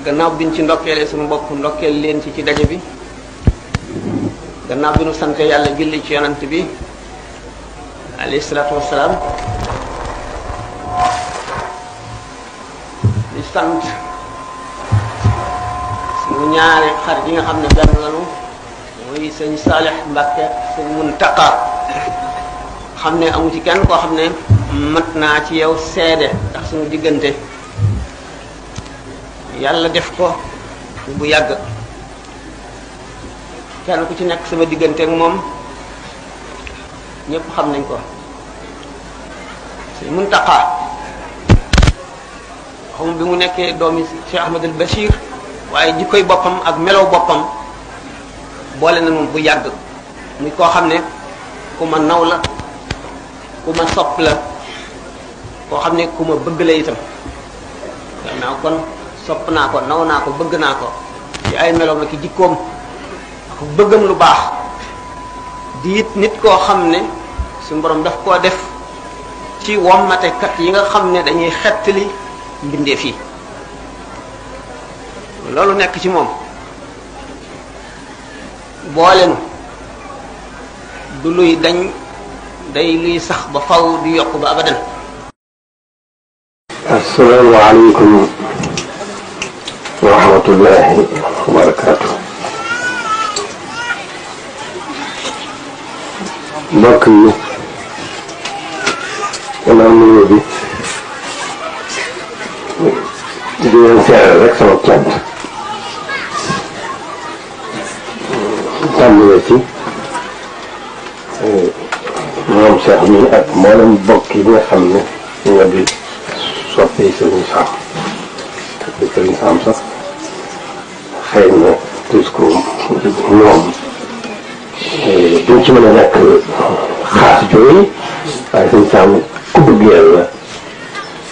gannaaw biñ ci ndokkeelee suñu bopp ndokkeel leen ci daje bi gannaaw bi nu sante yàlla julli ci yonant bi alayhi salaatu wassalaam di sant suñu ñaari xarit yi nga xam ne benn lanu muy sëñ Saalix Mbàkke sëñ Muntaqa xam ne amu ci kenn koo xam ne mat naa ci yow seede ndax suñu diggante yàlla def ko bu yàgg kenn ku ci nekk sama diggante ak moom ñëpp xam nañ ko sëñ Muntaqa xam bi mu nekkee doomi Cheikh Ahmadul Bachir waaye jikkoy boppam ak melow boppam boole na moom bu yàgg muy koo xam ne ku ma naw la ku ma sopp la koo xam ne ku ma bëgg la itam gannaaw kon sopp naa ko naw naa ko bëgg naa ko ci ay meloom ak jikkoom ak bëggam lu baax di it nit koo xam ne suñu borom daf koo def ci wommatekat yi nga xam ne dañuy xettali mbindeef yi loolu nekk ci moom boolenu du luy dañ day luy sax ba faw di yokk ba abadan. assalaamu aleykum wa rahmatullahi wa barakaatu. mbokk yi gannaaw nuyoo bi di leen seeral rek sama cant tàmbalee ci moom Cheikh mi ak mboolem bokk yi nga xam ne ñu nga di soppee Sëriñ Sam Sëriñ Sam sax xëy na tous ko ñoom duñ ci mën a nekk xaas jooy waaye Sëriñ Sam ku bëgg yàlla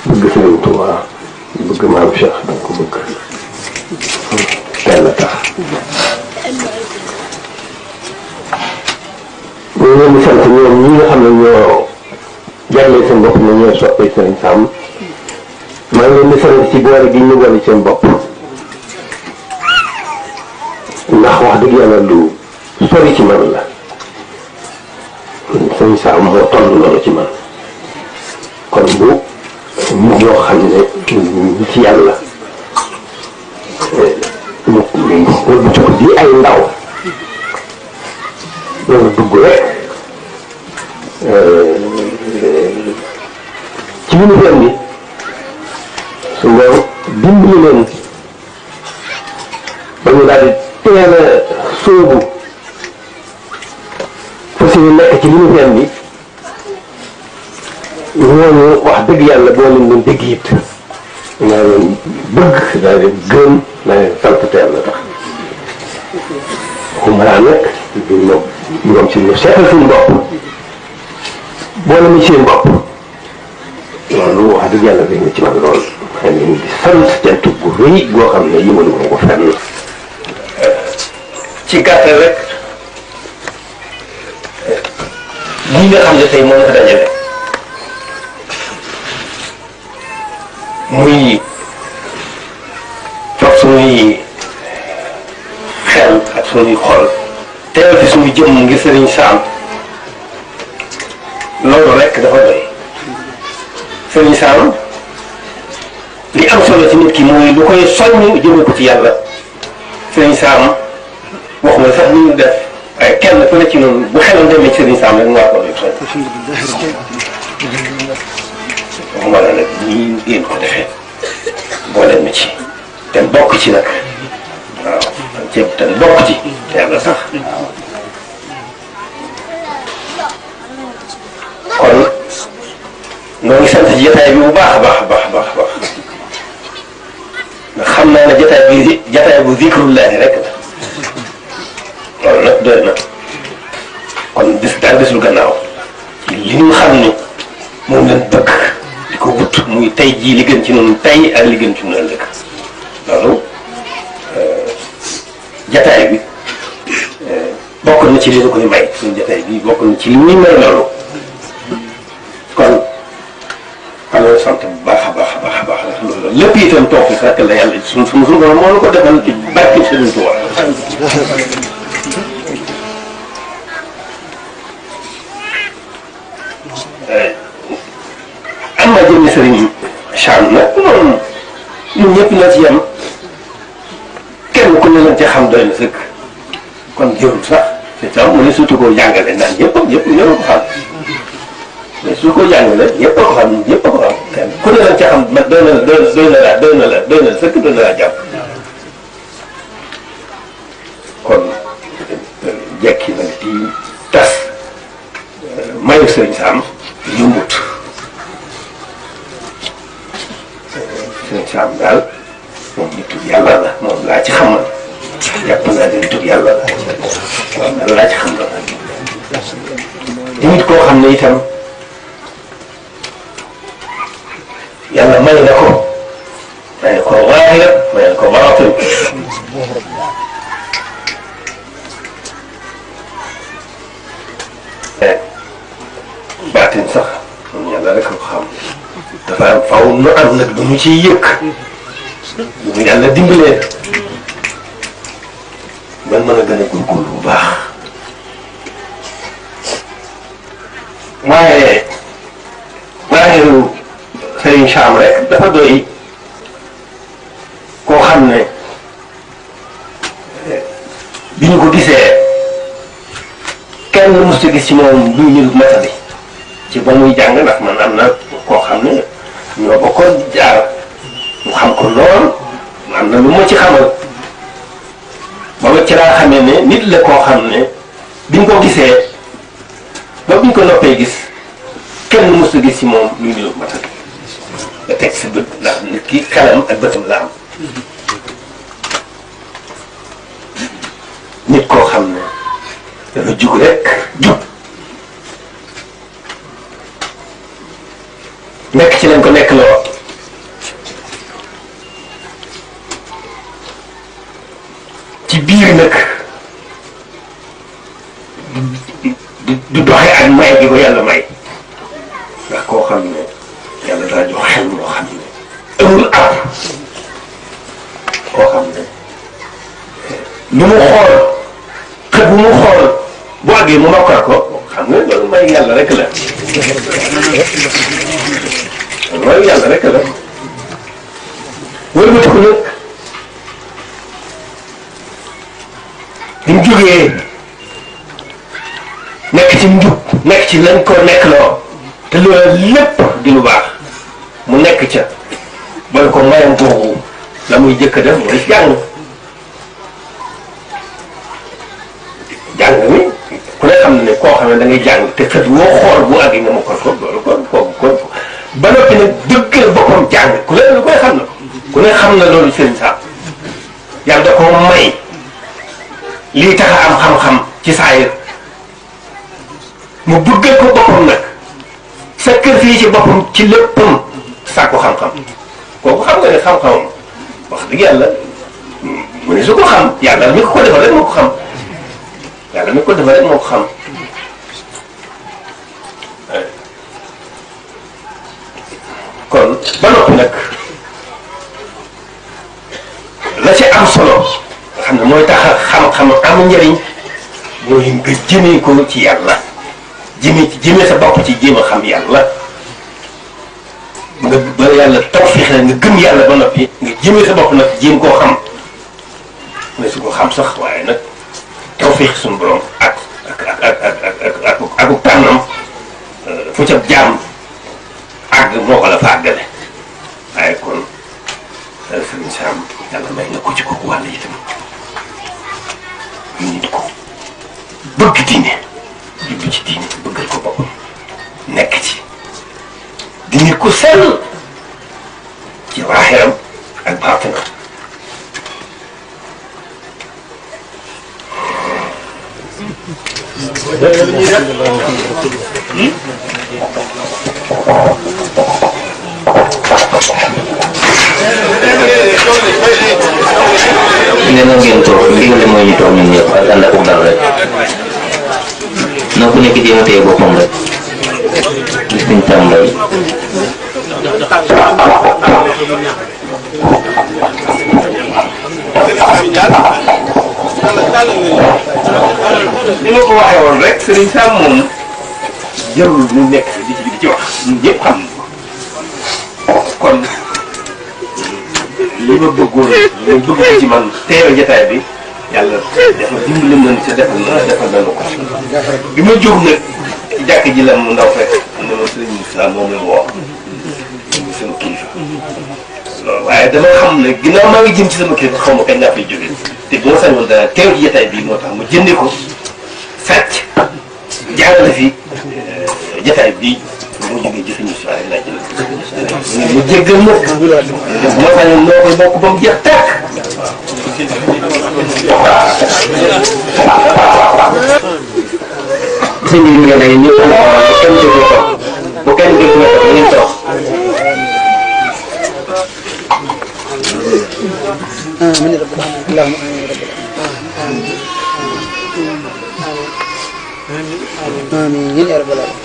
bëgg Sëriñ Tuubaa bëgg maam Cheikh da ko bëgg teel a tax ñu ngi leen di sant ñoom ñi nga xam ne ñoo jàllee seen bopp ne ñooy soppee Sëriñ Sam maa ngi leen di sant ci boole gi ñu boole seen bopp ndax wax dëgg yàlla lu sori ci man la Sëriñ Sam moo toll loolu ci man kon bu nit ñoo xam ne ñi ci yàlla mu jóg di ay ndaw loolu dugg rek ci univers bi su nga dimbali leen ba ñu daal di teel a sóobu fas yéene nekk ci univers bi ñooñu wax dëgg yàlla boo leen doon dégg it naa leen bëgg daa leen gën naa leen sant teel la tax xumalaa nag ñoom ci ñu seetal suñu bopp boole ma seen bopp loolu wax dëgg yàlla dañ na ci man lool xëy na ñu di sant cant gu rëy goo xam ne yëmalu ma ko fenn ci gàttal rek lii nga xam ne tey moom ko dajale muy toog suñuy xel ak suñuy xol teewal fi suñu jëmm ngir Sëriñ Sam loolu rek dafa doy Sëriñ Sam li am solo ci nit ki mooy lu koy soññ jëme ko ci yàlla Sëriñ Sam waxuma sax ni ñu def ay kenn ku ne ci noonu bu xelam demee ci Sëriñ Sam rek mu war ko doy soññ waxuma la nag ñii ngeen ko defee boole ma ci te bokk ci nag waaw ceeb te bokk ci te yàlla sax kon noo ngi sant ci jotaay bi bu baax a baax a baax a baax ndax xam naa ne jotaay bu zikrullahi rek la loolu nag doy na kon des daal desul gannaaw li ñu xam ne moom lañ bëgg di ko wut muy tey jii li gën ci noonu tey ak li gën ci noonu ëllëg loolu jataay bi bokk na ci li ñu koy may suñu jataay bi bokk na ci li ñuy may loolu kon xanaa sant bu baax a baax a baax a baax loolu lépp itam toog fi rek la yàlla suñu suñu borom moo la ko defal ci barke Sëriñ Tuubaa am na jëmmi Sëriñ Sam nag moom ñun ñëpp la ci yem kenn ku ne lañ ci xam doy na sëkk kon jërul sax c'est ça mu ne surtout koo jàngale naan ñëpp ñëpp ko xam mais su ko jàngale ñëpp a ko xam ñëpp a ko xam kenn ku ne lañ ci xam doy na la sëkk doy na la jàpp kon jekki nag di tas mayu Sëriñ Sam yombut Sëriñ Sam daal moom nitu yàlla la moom laa ci xamal jàpp naa ne nitu yàlla la waaw daal laa ci xam la di nit koo xam ne itam yàlla may na ko zaahir may na ko baatin baatin sax moom yàlla rek a ko xam dafa am faw nu am nag lu mu ciy yëkk lu mu yàlla dimbalee man mën a gën a góorgóorlu bu baax waaye waayeru Sëriñ Sam rek dafa doy koo xam ne bi ñu ko gisee kenn mos a gis ci moom luy niru matali ci ba muy jàng ndax man am na koo xam ne ñoo bokkoon jaar mu xam ko lool am na lu ma ci xamal booba ci laa xamee ne nit la koo xam ne biñ ko gisee ba biñ ko noppee gis kenn mos a gis ci moom luy niru matali nga teg sa bët ndax nit ki xelam ak bëtam la am nit koo xam ne dafa jug rek jub nekk ci lañ ko nekk loo ci biir nag du doxe ak may gi ko yàlla may ndax koo xam ne yàlla daa jox xel moo xam ne amul ab koo xam ne lu mu xool xët bu mu xool bu àggee mu mokkal ko xam nga loolu may yàlla rek la loolu yàlla rek la wala ko nag bi mu jógee nekk ci njub nekk ci lañ ko nekk loo te loolu lépp di lu baax mu nekk ca bala ko mayam boobu la muy jëkk a def mooy jàng jàng mi ku ne xam ne koo xam ne da ngay jàng te xët woo xool bu àgg nga mokkal ko loolu kon ba noppi nag dëggal boppam jàng ku ne lu koy xam na ku ne xam na loolu Sëriñ Sam yàlla da koo may lii tax a am xam-xam ci saayir mu bëggal ko boppam nag sacrifice ci boppam ci léppam sàkku xam-xam kooku xam nga ne xam-xamam wax dëgg yàlla mu ne su ko xam yàlla mi ko defal rek moo ko xam yàlla mi ko defal rek moo ko xam kon ba noppi nag la ci am solo nga xam ne mooy tax xam-xam am njëriñ mooy nga jëmee ko ci yàlla jëmee sa bopp ci jéem a xam yàlla nga ba yàlla tawfiix la nga gëm yàlla ba noppi nga jëmee sa bopp nag jéem koo xam ne su ko xam sax waaye nag tawfiix suñu borom ak tànnam fu ca jaam àgg moo ko la fa àggale waaye kon Sëriñ Sam yàlla may na ko ci kooku wàll itam ñu nit ko bëgg diine jublu ci diine bëggal ko boppam nekk ci di nit ku sell ci waaxiram ak baatinam nee na ngeen toog ndigal mooy ñu toog ñun ñëpp ak ànd ak dal rek na ku nekk jéem a téye boppam rek gis nañ tàmbali ni ma ko waxee woon rek sëriñ Sam moom jarul ñu nekk di ci wax ñun ñëpp xam kon li ma bëggoon li ma bëgg ko ci man teewe jotaay bi yàlla dafa dimbali nañ sa defal nañu ko bi ma jóg nag ci jàkk ji la mu ndaw fekk ne ma sëriñ Sam moom la woo sama kilifa waaye dama xam ne ginnaaw maa ngi jëm ci sama kër xaw ma kañ laa fay jógee te bu ma sañoon dana teew ci jotaay bii moo tax ma jëndee ko sàcc jàngale fi jotaay bii bu ma jógee ci suñu soirée laa jënd mu jéggal ma bu ma sañoon noo koy bokk ba mu jeex tàkk sëñ bi ngeen ay ñëpp kenn déglu ko bu kenn déglu ko ngeen toog آمين رب العالمين اللهم آمين يا رب العالمين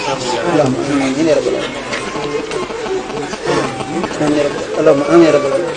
اللهم آمين يا رب العالمين آمين يا رب اللهم آمين يا رب العالمين